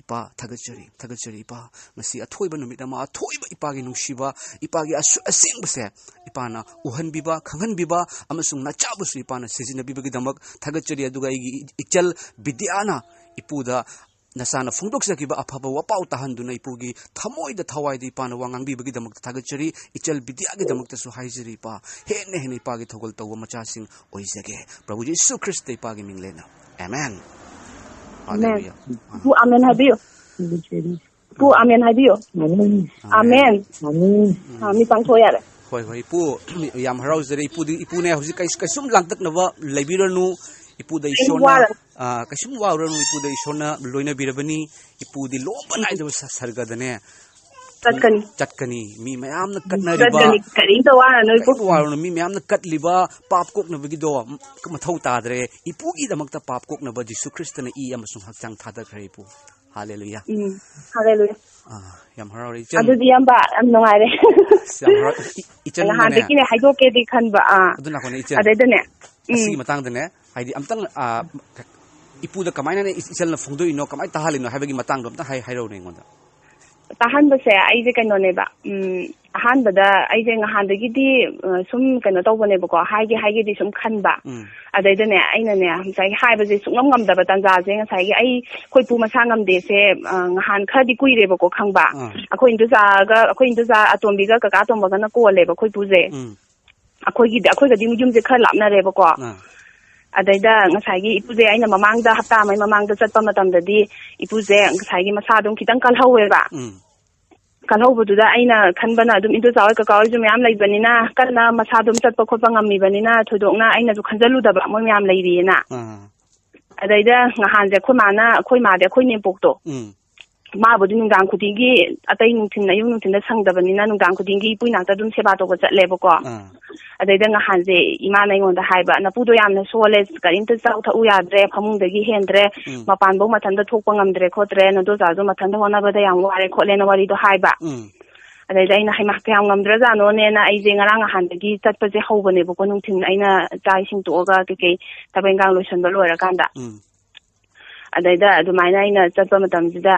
ꯏꯄꯥ, ꯊꯥꯒꯠꯆꯔꯤ, ꯊꯥꯒꯠꯆꯔꯤ, ꯏꯄꯥ꯫ ꯉꯁꯤ ꯑꯊꯣꯏꯕ ꯅꯨꯃꯤꯠ ꯑꯃ, ꯑꯊꯣꯏꯕ ꯏꯄꯥꯒꯤ ꯅꯨꯡꯁꯤꯕ, ꯏꯄꯥꯒꯤ ꯑꯁ-, ꯑꯁꯦꯡꯕꯁꯦ ꯏꯄꯥꯅ ꯎꯍꯟꯕꯤꯕ, ꯈꯪꯍꯟꯕꯤꯕ, ꯑꯃꯁꯨꯡ ꯅꯆꯥꯕꯨꯁꯨ ꯏꯄꯥꯅ ꯁꯤꯖꯤꯟꯅꯕꯤꯕꯒꯤꯗꯃꯛ ꯊꯥꯒꯠꯆꯔꯤ꯫ ꯑꯗꯨꯒ ꯑꯩꯒꯤ ꯏ-, ꯏꯆꯜ ꯕꯤꯗ꯭ꯌꯥꯅ ꯏꯄꯨꯗ ꯅꯆꯥꯅ ꯐꯣꯡꯗꯣꯛꯆꯈꯤꯕ ꯑꯐꯕ ꯋꯥꯄꯥꯎ ꯇꯥꯍꯟꯗꯨꯅ ꯏꯄꯨꯒꯤ ꯊꯃꯣꯏꯗ, ꯊꯋꯥꯏꯗ ꯏꯄꯥꯅ ꯋꯥ ꯉꯥꯡꯕꯤꯕꯒꯤꯗꯃꯛꯇ ꯊꯥꯒꯠꯆꯔꯤ꯫ ꯏꯆꯜ ꯕꯤꯗ꯭ꯌꯥꯒꯤꯗꯃꯛꯇꯁꯨ ꯍꯥꯏꯖꯔꯤ, ꯏꯄꯥ, ꯍꯦꯟꯅ ꯍꯦꯟꯅ ꯏꯄꯥꯒꯤ ꯊꯧꯒꯜ ꯇꯧꯕ ꯃꯆꯥꯁꯤꯡ ꯑꯣꯏꯖꯒꯦ꯫ ꯄ꯭ꯔꯚꯨ ꯌꯤꯁꯨ ꯈ꯭ꯔꯤꯁꯇ ꯏꯄꯥꯒꯤ ꯃꯤꯡ ꯂꯦꯟꯅ꯫ ꯑꯃꯦꯟ꯫ ꯑꯃꯦꯟ꯫ ꯍꯥꯂꯦꯂꯨꯌꯥ꯫ ꯏꯄꯨ, ꯑꯃꯦꯟ ꯍꯥꯏꯕꯤꯌꯨ꯫ ꯏꯄꯨ, ꯑꯃꯦꯟ ꯍꯥꯏꯕꯤꯌꯨ꯫ ꯑꯃꯦꯟ꯫ ꯑꯃꯦꯟ꯫ ꯑꯃꯦꯟ꯫ ꯑꯥ, ꯃꯤ ꯄꯥꯡꯊꯣꯛꯑꯣ ꯌꯥꯔꯦ꯫ ꯍꯣꯏ, ꯍꯣꯏ, ꯏꯄꯨ, ꯌꯥꯝ ꯍꯔꯥꯎꯖꯔꯦ꯫ ꯏꯄꯨꯗꯤ, ꯏꯄꯨꯅꯦ ꯍꯧꯖꯤꯛ ꯀꯩꯁꯨ, ꯀꯩꯁꯨꯝ ꯂꯥꯡꯇꯛꯅꯕ ꯂꯩꯕꯤꯔꯅꯨ꯫ ꯏꯄꯨꯗ ꯀꯩꯁꯨ ꯏꯁꯣꯔꯅ, ꯋꯥꯔ- ꯑꯥ, ꯀꯩꯁꯨꯝ ꯋꯥꯔꯨꯔꯅꯨ꯫ ꯏꯄꯨꯗ ꯏꯁꯣꯔꯅ ꯂꯣꯏꯅꯕꯤꯔꯕꯅꯤ꯫ ꯏꯄꯨꯗꯤ ꯂꯣꯝꯕ ꯅꯥꯏꯗꯕ ꯁ-, ꯁꯔꯒꯗꯅꯦ ꯆꯠꯀꯅꯤ꯫ ꯆꯠꯀꯅꯤ꯫ ꯃꯤ ꯃꯌꯥꯝꯅ ꯀꯠꯅꯔꯤꯕ, ꯆꯠꯀꯅꯤ꯫ ꯀꯔꯤꯝꯇ ꯋꯥꯔꯅꯨ, ꯏꯄꯨ꯫ ꯀꯔꯤꯝꯇ ꯋꯥꯔꯨꯔꯅꯨ꯫ ꯃꯤ ꯃꯌꯥꯝꯅ ꯀꯠꯂꯤꯕ ꯄꯥꯞ ꯀꯣꯛꯅꯕꯒꯤꯗꯣ ꯃꯊꯧ ꯇꯥꯗ꯭ꯔꯦ꯫ ꯏꯄꯨꯒꯤꯗꯃꯛꯇ ꯄꯥꯞ ꯀꯣꯛꯅꯕ ꯖꯤꯁꯨ ꯈ꯭ꯔꯤꯁꯇꯅ ꯏ ꯑꯃꯁꯨꯡ ꯍꯛꯆꯥꯡ ꯊꯥꯗꯈ꯭ꯔꯦ, ꯏꯄꯨ꯫ ꯍꯥꯂꯦꯂꯨꯌꯥ꯫ ꯎꯝ, ꯍꯥꯂꯦꯂꯨꯌꯥ꯫ ꯑꯥ, ꯌꯥꯝ ꯍꯔꯥꯎꯔꯦ, ꯏꯆꯟ꯫ ꯑꯗꯨꯗꯤ, ꯏꯌꯥꯝꯕ, ꯌꯥꯝ ꯅꯨꯡꯉꯥꯏꯔꯦ꯫ ꯑꯁ, ꯌꯥꯝ ꯍꯔꯥꯎ-, ꯏ-, ꯏ-, ꯏꯆꯟꯅꯅꯦ꯫ ꯅꯍꯥꯟꯗꯒꯤꯅꯦ ꯍꯥꯏꯗꯣꯛꯀꯦꯗꯤ ꯈꯟꯕ, ꯑꯥ꯫ ꯑꯗꯨ ꯉꯥꯏꯈꯣꯅꯦ, ꯏꯆꯟ꯫ ꯑꯗꯩꯗꯅꯦ, ꯎꯝ꯫ ꯑꯁꯤꯒꯤ ꯃꯇꯥꯡꯗꯅꯦ, ꯍꯥꯏꯗꯤ, ꯑꯝꯇꯪ, ꯑꯥ, ꯏꯄꯨꯗ ꯀꯃꯥꯏꯅꯅꯦ ꯏ-, ꯏꯆꯟꯅ ꯐꯣꯡꯗꯣꯛꯏꯅꯣ, ꯀꯃꯥꯏꯅ ꯇꯥꯍꯜꯂꯤꯅꯣ ꯍꯥꯏꯕꯒꯤ ꯃꯇꯥꯡꯗꯣ ꯑꯝꯇ ꯍꯥꯏ-, ꯍꯥꯏꯔꯛꯎꯅꯦ ꯑꯩꯉꯣꯟꯗ꯫ ꯇꯥꯍꯟꯕꯁꯦ ꯑꯩꯁꯦ ꯀꯩꯅꯣꯅꯦꯕ, ꯎꯝ, ꯑꯍꯥꯟꯕꯗ ꯑꯩꯁꯦ ꯉꯍꯥꯟꯗꯒꯤꯗꯤ, ꯑ, ꯁꯨꯝ ꯀꯩꯅꯣ ꯇꯧꯕꯅꯦꯕꯀꯣ, ꯍꯥꯏꯒꯦ ꯍꯥꯏꯒꯦꯗꯤ ꯁꯨꯝ ꯈꯟꯕ꯫ ꯎꯝ꯫ ꯑꯗꯩꯗꯅꯦ, ꯑꯩꯅꯅꯦ, ꯉꯁꯥꯏꯒꯤ ꯍꯥꯏꯕꯁꯦ ꯁꯨꯡꯉꯝ ꯉꯝꯗꯕ ꯇꯥꯟꯖꯥꯁꯦ, ꯉꯁꯥꯏꯒꯤ ꯑꯩ, ꯑꯩꯈꯣꯏ ꯄꯨ ꯃꯁꯥ ꯉꯝꯗꯦꯁꯦ, ꯑ, ꯉꯍꯥꯟ ꯈꯔꯗꯤ ꯀꯨꯏꯔꯦꯕꯀꯣ, ꯈꯪꯕ꯫ ꯑꯥ꯫ ꯑꯩꯈꯣꯏ ꯏꯟꯗꯣꯆꯥꯒ, ꯑꯩꯈꯣꯏ ꯏꯟꯗꯣꯆꯥ ꯑꯇꯣꯝꯕꯤꯒ ꯀꯀꯥ ꯑꯇꯣꯝꯕꯒꯅ ꯀꯣꯜꯂꯦꯕ ꯑꯩꯈꯣꯏ ꯄꯨꯁꯦ꯫ ꯎꯝ꯫ ꯑꯩꯈꯣꯏꯒꯤꯗꯤ, ꯑꯩꯈꯣꯏꯒꯗꯤ ꯌꯨꯝꯁꯦ ꯈꯔ ꯂꯥꯞꯅꯔꯦꯕꯀꯣ꯫ ꯑꯥ꯫ ꯑꯗꯩꯗ ꯉꯁꯥꯏꯒꯤ ꯏꯄꯨꯁꯦ ꯑꯩꯅ ꯃꯃꯥꯡꯗ, ꯍꯞꯇꯥ ꯑꯃꯒꯤ ꯃꯃꯥꯡꯗ ꯆꯠꯄ ꯃꯇꯝꯗꯗꯤ ꯏꯄꯨꯁꯦ ꯉꯁꯥꯏꯒꯤ ꯃꯁꯥ ꯑꯗꯨꯝ ꯈꯤꯇꯪ ꯀꯜꯍꯧꯋꯦꯕ꯫ ꯎꯝ꯫ ꯀꯜꯍꯧꯕꯗꯨꯗ ꯑꯩꯅ ꯈꯟꯕꯅ, ꯑꯗꯨꯝ ꯏꯟꯗꯣꯆꯥ ꯍꯣꯏ ꯀꯀꯥ ꯍꯣꯏꯁꯨ ꯃꯌꯥꯝ ꯂꯩꯕꯅꯤꯅ, ꯀꯟꯅ ꯃꯁꯥ ꯑꯗꯨꯝ ꯆꯠꯄ ꯈꯣꯠꯄ ꯉꯝꯃꯤꯕꯅꯤꯅ, ꯊꯣꯏꯗꯣꯛꯅ ꯑꯩꯅꯁꯨ ꯈꯟꯖꯜꯂꯨꯗꯕ, ꯃꯣꯏ ꯃꯌꯥꯝ ꯂꯩꯔꯤꯑꯅ꯫ ꯑꯥ꯫ ꯑꯗꯩꯗ ꯉꯍꯥꯟꯁꯦ ꯑꯩꯈꯣꯏ ꯃꯥꯅ, ꯑꯩꯈꯣꯏ ꯃꯥꯗꯤ, ꯑꯩꯈꯣꯏ ꯅꯦꯝꯄꯣꯛꯇꯣ, ꯎꯝ꯫ ꯃꯥꯕꯨꯗꯤ ꯅꯨꯡꯗꯥꯡ ꯈꯨꯗꯤꯡꯒꯤ, ꯑꯇꯩ ꯅꯨꯡꯊꯤꯟ, ꯑꯌꯨꯛ ꯅꯨꯡꯊꯤꯟꯗ ꯁꯪꯗꯕꯅꯤꯅ, ꯅꯨꯡꯗꯥꯡ ꯈꯨꯗꯤꯡꯒꯤ ꯏꯄꯨ ꯏꯅꯥꯛꯇ ꯑꯗꯨꯝ ꯁꯦꯕꯥ ꯇꯧꯕ ꯆꯠꯂꯦꯕꯀꯣ꯫ ꯑꯥ꯫ ꯑꯗꯩꯗ ꯉꯍꯥꯟꯁꯦ ꯏꯃꯥꯅ ꯑꯩꯉꯣꯟꯗ ꯍꯥꯏꯕ, "ꯅꯄꯨꯗꯣ ꯌꯥꯝꯅ ꯁꯣꯜꯂꯦ, ꯀꯔꯤꯝꯇ ꯆꯥꯎ ꯊꯛꯎ ꯌꯥꯗ꯭ꯔꯦ, ꯐꯃꯨꯡꯗꯒꯤ ꯍꯦꯟꯗ꯭ꯔꯦ, ꯎꯝ꯫ ꯃꯄꯥꯟꯐꯧ ꯃꯊꯟꯇ ꯊꯣꯛꯄ ꯉꯝꯗ꯭ꯔꯦ ꯈꯣꯠꯇ꯭ꯔꯦ, ꯅꯗꯣꯆꯥꯁꯨ ꯃꯊꯟꯇ ꯍꯣꯠꯅꯕꯗ ꯌꯥꯝ ꯋꯥꯔꯦ ꯈꯣꯠꯂꯦꯅ" ꯋꯥꯔꯤꯗꯣ ꯍꯥꯏꯕ꯫ ꯎꯝ꯫ ꯑꯗꯩꯗ ꯑꯩꯅ, "ꯍꯩꯃꯥ, ꯀꯌꯥꯝ ꯉꯝꯗ꯭ꯔꯖꯥꯠꯅꯣꯅꯦꯅ" ꯑꯩꯁꯦ ꯉꯔꯥꯡ ꯅꯍꯥꯟꯗꯒꯤ ꯆꯠꯄꯁꯦ ꯍꯧꯕꯅꯦꯕꯀꯣ, ꯅꯨꯡꯊꯤꯟ ꯑꯩꯅ ꯆꯥꯛ ꯏꯁꯤꯡ ꯇꯣꯛꯑꯒ ꯀꯩꯀꯩ ꯊꯕꯛ ꯏꯟꯈꯥꯡ ꯂꯣꯏꯁꯟꯕ ꯂꯣꯏꯔꯀꯥꯟꯗ꯫ ꯎꯝ꯫ ꯑꯗꯩꯗ ꯑꯗꯨꯃꯥꯏꯅ ꯑꯩꯅ ꯆꯠꯄ ꯃꯇꯝꯁꯤꯗ,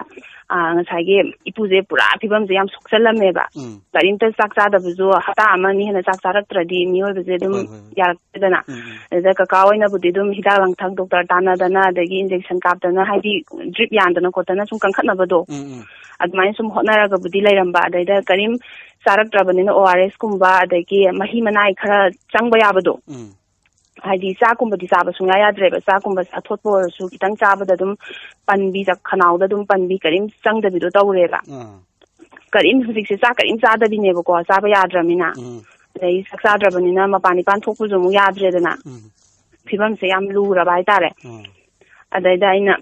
ꯑꯥ, ꯉꯁꯥꯏꯒꯤ ꯏꯄꯨꯁꯦ ꯄꯨꯔꯥ ꯐꯤꯕꯝꯁꯦ ꯌꯥꯝ ꯁꯣꯛꯆꯜꯂꯝꯃꯦꯕ꯫ ꯎꯝ꯫ ꯀꯔꯤꯝꯇ ꯆꯥꯛ ꯆꯥꯗꯕꯁꯨ, ꯍꯞꯇꯥ ꯑꯃ ꯑꯅꯤ ꯍꯦꯟꯅ ꯆꯥꯛ ꯆꯥꯔꯛꯇ꯭ꯔꯗꯤ ꯃꯤꯑꯣꯏꯕꯁꯦ ꯑꯗꯨꯝ ꯍꯣꯏ, ꯍꯣꯏ, ꯍꯣꯏ꯫ ꯌꯥꯔꯛꯇꯦꯗꯅ꯫ ꯎꯝ, ꯎꯝ꯫ ꯑꯗꯨꯗ ꯀꯀꯥ ꯍꯣꯏꯅꯕꯨꯗꯤ ꯑꯗꯨꯝ ꯍꯤꯗꯥꯛ ꯂꯥꯡꯊꯛ, ꯗꯣꯛꯇꯔ ꯇꯥꯟꯅꯗꯅ, ꯑꯗꯒꯤ ꯏꯟꯖꯦꯛꯁꯟ ꯀꯥꯞꯇꯅ, ꯍꯥꯏꯗꯤ ꯗ꯭ꯔꯤꯞ ꯌꯥꯟꯗꯅ ꯈꯣꯠꯇꯅ ꯁꯨꯝ ꯀꯟꯈꯠꯅꯕꯗꯣ, ꯎꯝ, ꯎꯝ꯫ ꯑꯗꯨꯃꯥꯏꯅ ꯁꯨꯝ ꯍꯣꯠꯅꯔꯒꯕꯨꯗꯤ ꯂꯩꯔꯝꯕ꯫ ꯑꯗꯩꯗ ꯀꯔꯤꯝ ꯆꯥꯔꯛꯇ꯭ꯔꯕꯅꯤꯅ, ꯑꯣ ꯑꯥꯔ ꯑꯦꯁ ꯀꯨꯝꯕ, ꯑꯗꯒꯤ ꯃꯍꯤ ꯃꯅꯥꯏ ꯈꯔ ꯆꯪꯕ ꯌꯥꯕꯗꯣ, ꯎꯝ꯫ ꯍꯥꯏꯗꯤ ꯆꯥꯛꯀꯨꯝꯕꯗꯤ ꯆꯥꯕ ꯁꯨꯡꯌꯥ ꯌꯥꯗ꯭ꯔꯦꯕ꯫ ꯆꯥꯛꯀꯨꯝꯕ ꯑꯊꯣꯠꯄ ꯑꯣꯏꯔꯁꯨ ꯈꯤꯇꯪ ꯆꯥꯕꯗ ꯑꯗꯨꯝ ꯄꯟꯕꯤ, ꯆꯥꯛ ꯈꯅꯥꯎꯗ ꯑꯗꯨꯝ ꯄꯟꯕꯤ, ꯀꯔꯤꯝ ꯆꯪꯗꯕꯤꯗꯣ ꯇꯧꯔꯦꯕ꯫ ꯑꯥ꯫ ꯀꯔꯤꯝ, ꯍꯧꯖꯤꯛꯁꯦ ꯆꯥꯛ ꯀꯔꯤꯝ ꯆꯥꯗꯕꯤꯅꯦꯕꯀꯣ, ꯆꯥꯕ ꯌꯥꯗ꯭ꯔꯃꯤꯅ꯫ ꯎꯝ꯫ ꯑꯗꯩ ꯆꯥꯛ ꯆꯥꯗ꯭ꯔꯕꯅꯤꯅ ꯃꯄꯥꯟ ꯏꯄꯥꯟ ꯊꯣꯛꯄꯁꯨ ꯑꯃꯨꯛ ꯌꯥꯗ꯭ꯔꯦꯗꯅ꯫ ꯎꯝ꯫ ꯐꯤꯕꯝꯁꯦ ꯌꯥꯝ ꯂꯨꯔꯕ ꯍꯥꯏꯇꯥꯔꯦ꯫ ꯎꯝ꯫ ꯑꯗꯩꯗ ꯑꯩꯅ,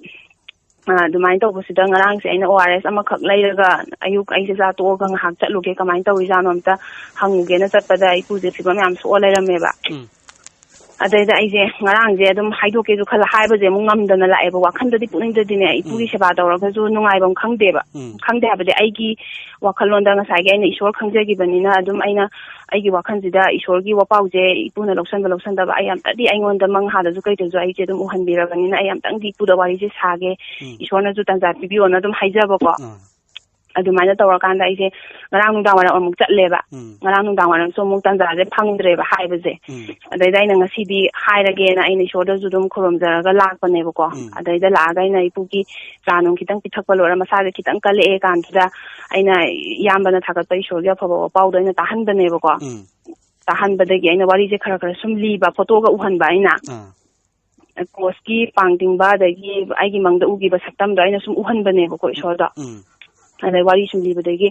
ꯑ, ꯑꯗꯨꯃꯥꯏꯅ ꯇꯧꯕꯁꯤꯗ ꯉꯔꯥꯡꯁꯦ ꯑꯩꯅ ꯑꯣ ꯑꯥꯔ ꯑꯦꯁ ꯑꯃꯈꯛ ꯂꯩꯔꯒ, ꯑꯌꯨꯛ ꯑꯩꯁꯦ ꯆꯥ ꯇꯣꯛꯑꯒ ꯉꯥꯏꯍꯥꯛ ꯆꯠꯂꯨꯒꯦ, ꯀꯃꯥꯏꯅ ꯇꯧꯔꯤꯖꯥꯠꯅꯣ ꯑꯝꯇ ꯍꯪꯉꯨꯒꯦꯅ ꯆꯠꯄꯗ, ꯏꯄꯨꯁꯦ ꯐꯤꯕꯝ ꯌꯥꯝ ꯁꯣꯛꯑ ꯂꯩꯔꯝꯃꯦꯕ꯫ ꯎꯝ꯫ ꯑꯗꯩꯗ ꯑꯩꯁꯦ ꯉꯔꯥꯡꯁꯦ ꯑꯗꯨꯝ ꯍꯥꯏꯗꯣꯛꯀꯦꯁꯨ ꯈꯜꯂ ꯍꯥꯏꯕꯁꯦ ꯑꯃꯨꯛ ꯉꯝꯗꯅ ꯂꯥꯛꯑꯦꯕ꯫ ꯋꯥꯈꯟꯗꯗꯤ ꯄꯨꯛꯅꯤꯡꯗꯗꯤꯅꯦ, ꯏꯄꯨꯒꯤ ꯎꯝ꯫ ꯁꯦꯕꯥ ꯇꯧꯔꯒꯁꯨ ꯅꯨꯡꯉꯥꯏꯐꯝ ꯈꯪꯗꯦꯕ꯫ ꯎꯝ꯫ ꯈꯪꯗꯦ ꯍꯥꯏꯕꯗꯤ, ꯑꯩꯒꯤ ꯋꯥꯈꯜꯂꯣꯟꯗ ꯉꯁꯥꯏꯒꯤ ꯑꯩꯅ ꯏꯁꯣꯔ ꯈꯪꯖꯈꯤꯕꯅꯤꯅ, ꯑꯗꯨꯝ ꯑꯩꯅ ꯑꯩꯒꯤ ꯋꯥꯈꯜꯁꯤꯗ ꯏꯁꯣꯔꯒꯤ ꯋꯥꯄꯥꯎꯁꯦ ꯏꯄꯨꯅ ꯂꯧꯁꯟꯕ ꯂꯧꯁꯟꯗꯕ ꯑꯩ ꯑꯝꯇꯗꯤ, ꯑꯩꯉꯣꯟꯗ ꯃꯪꯍꯥꯗꯁꯨ ꯀꯩꯗꯁꯨ ꯑꯩꯁꯦ ꯑꯗꯨꯝ ꯎꯍꯟꯕꯤꯔꯕꯅꯤꯅ, ꯑꯩ ꯑꯝꯇꯪꯗꯤ ꯏꯄꯨꯗ ꯋꯥꯔꯤꯁꯦ ꯁꯥꯒꯦ, ꯎꯝ꯫ ꯏꯁꯣꯔꯅꯁꯨ ꯇꯥꯟꯖꯥ ꯄꯤꯕꯤꯌꯣꯅ ꯑꯗꯨꯝ ꯍꯥꯏꯖꯕꯀꯣ꯫ ꯑꯥ꯫ ꯑꯗꯨꯃꯥꯏꯅ ꯇꯧꯔꯀꯥꯟꯗ ꯑꯩꯁꯦ ꯉꯔꯥꯡ ꯅꯨꯡꯗꯥꯡ ꯋꯥꯏꯔꯝ ꯑꯃꯨꯛ ꯆꯠꯂꯦꯕ꯫ ꯎꯝ꯫ ꯉꯔꯥꯡ ꯅꯨꯡꯗꯥꯡ ꯋꯥꯏꯔꯝꯁꯨ ꯑꯃꯨꯛ ꯇꯥꯟꯖꯥꯁꯦ ꯐꯪꯗ꯭ꯔꯦꯕ ꯍꯥꯏꯕꯁꯦ꯫ ꯎꯝ꯫ ꯑꯗꯩꯗ ꯑꯩꯅ ꯉꯁꯤꯗꯤ ꯍꯥꯏꯔꯒꯦꯅ ꯑꯩꯅ ꯏꯁꯣꯔꯗꯁꯨ ꯑꯗꯨꯝ ꯈꯨꯔꯨꯝꯖꯔꯒ ꯂꯥꯛꯄꯅꯦꯕꯀꯣ꯫ ꯎꯝ꯫ ꯑꯗꯩꯗ ꯂꯥꯛꯑꯒ ꯑꯩꯅ ꯏꯄꯨꯒꯤ ꯆꯥ ꯅꯨꯡ ꯈꯤꯇꯪ ꯄꯤꯊꯛꯄ ꯂꯣꯏꯔ ꯃꯁꯥꯁꯦ ꯈꯤꯇꯪ ꯀꯜꯂꯛꯑꯦ ꯀꯥꯟꯁꯤꯗ ꯑꯩꯅ ꯏꯌꯥꯝꯕꯅ ꯊꯥꯒꯠꯄ ꯏꯁꯣꯔꯒꯤ ꯑꯐꯕ ꯄꯥꯎꯗꯣ ꯑꯩꯅ ꯇꯥꯍꯟꯕꯅꯦꯕꯀꯣ꯫ ꯎꯝ꯫ ꯇꯥꯍꯟꯕꯗꯒꯤ ꯑꯩꯅ ꯋꯥꯔꯤꯁꯦ ꯈꯔ ꯈꯔ ꯁꯨꯝ ꯂꯤꯕ, ꯐꯣꯇꯣꯒ ꯎꯍꯟꯕ ꯑꯩꯅ꯫ ꯑꯥ꯫ ꯀ꯭ꯔꯣꯁꯀꯤ ꯄꯥꯡ ꯇꯤꯡꯕ, ꯑꯗꯒꯤ ꯑꯩꯒꯤ ꯃꯪꯗ ꯎꯈꯤꯕ ꯁꯛꯇꯝꯗꯣ ꯑꯩꯅ ꯁꯨꯝ ꯎꯍꯟꯕꯅꯦꯕꯀꯣ ꯏꯁꯣꯔꯗꯣ꯫ ꯎꯝ꯫ ꯑꯗꯩ ꯋꯥꯔꯤ ꯁꯨꯝ ꯂꯤꯕꯗꯒꯤ,